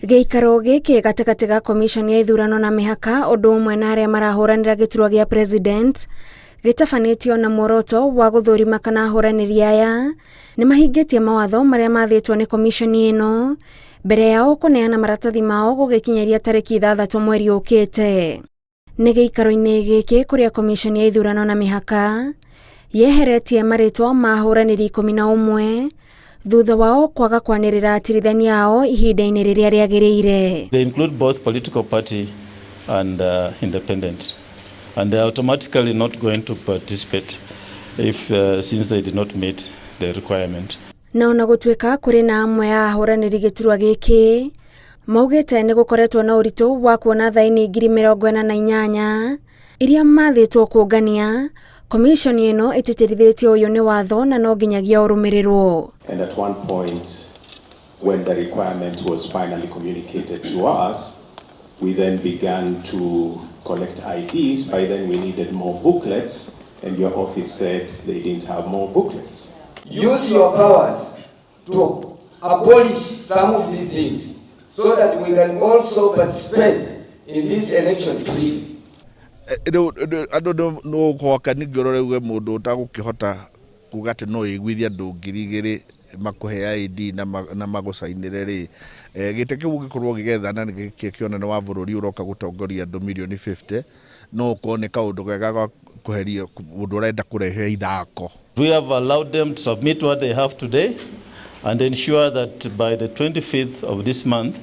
Gĩikaro gĩkĩ gatagatĩ ga komiconi ya ithurano na mĩhaka ũndũ ũmwe na arĩa marahũranĩra gĩturwa gĩa president gĩtabanĩtio na muoroto wa gũthũrima kana ahũranĩri aya nĩ mahingĩtie mawatho marĩa mathĩtwo nĩ komiconi ĩno mbere yao kũneana maratathi mao gũgĩkinyĩria tarĩki 6 mweri ũkĩte. Nĩ gĩikaro-inĩ gĩkĩ kũrĩa komiconi ya ithurano na mĩhaka yeheretie marĩtwa ma ahũranĩri 11 thutha wao kwaga kwanĩrĩra atirithania ao ihinda-inĩ rĩrĩa rĩagĩrĩire. They include both political party and independent, and they are automatically not going to participate if since they did not meet the requirement. Na ona gũtuĩka kũrĩ na amwe a ahũranĩri gĩturwa gĩkĩ maugĩte nĩ gũkoretwo na ũritũ wa kuona thaĩni 48,000 iria mathĩtwo kũngania, komiconi ĩno ĩtĩtĩrithĩtie ũyũ nĩ watho na no nginyagia ũrũmĩrĩrwo. And at one point, when the requirement was finally communicated to us, we then began to collect IDs. By then we needed more booklets, and your office said they didn't have more booklets. Use your powers to abolish some of these things so that we can also participate in this election freely. Rĩu andũ no gwaka ningĩ ũrore uge mũndũ ũtagũkĩhota kuga atĩ no ĩiguithie andũ 2,000 makũhe ID na magũcainĩre rĩ, gĩtĩ kĩu ũngĩkorwo ũgĩgethana nĩ gĩkĩ kĩa ũnene wa bũrũri ũroka gũtongoria andũ mirioni 50, no ũkorwo nĩ kaũndũ kega ga kweheria mũndũ ũrenda kũrehe ithako. We have allowed them to submit what they have today and ensure that by the 25th of this month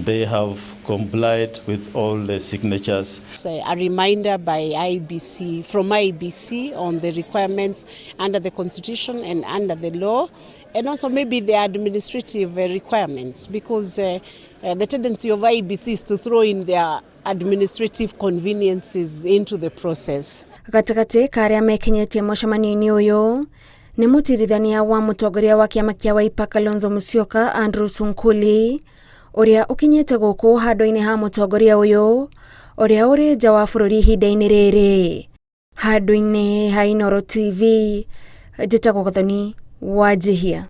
they have complied with all the signatures. A reminder by IEBC, from IEBC on the requirements under the Constitution and under the law, and also maybe the administrative requirements, because the tendency of IEBC is to throw in their administrative conveniences into the process. Gatagatĩ ka arĩa mekinyĩtie mũcemanio-inĩ ũyũ nĩ mũtirithania wa mũtongoria wa kĩama kĩa Wiper Kalonzo Musyoka, Andrew Sunkuli, ũrĩa ũkinyĩte gũkũ handũ-inĩ ha mũtongoria ũyũ ũrĩa ũrĩ nja wa bũrũri ihinda-inĩ rĩrĩ. Handũ-inĩ ha Inooro TV, njĩtagwo Gathoni Wanjihia.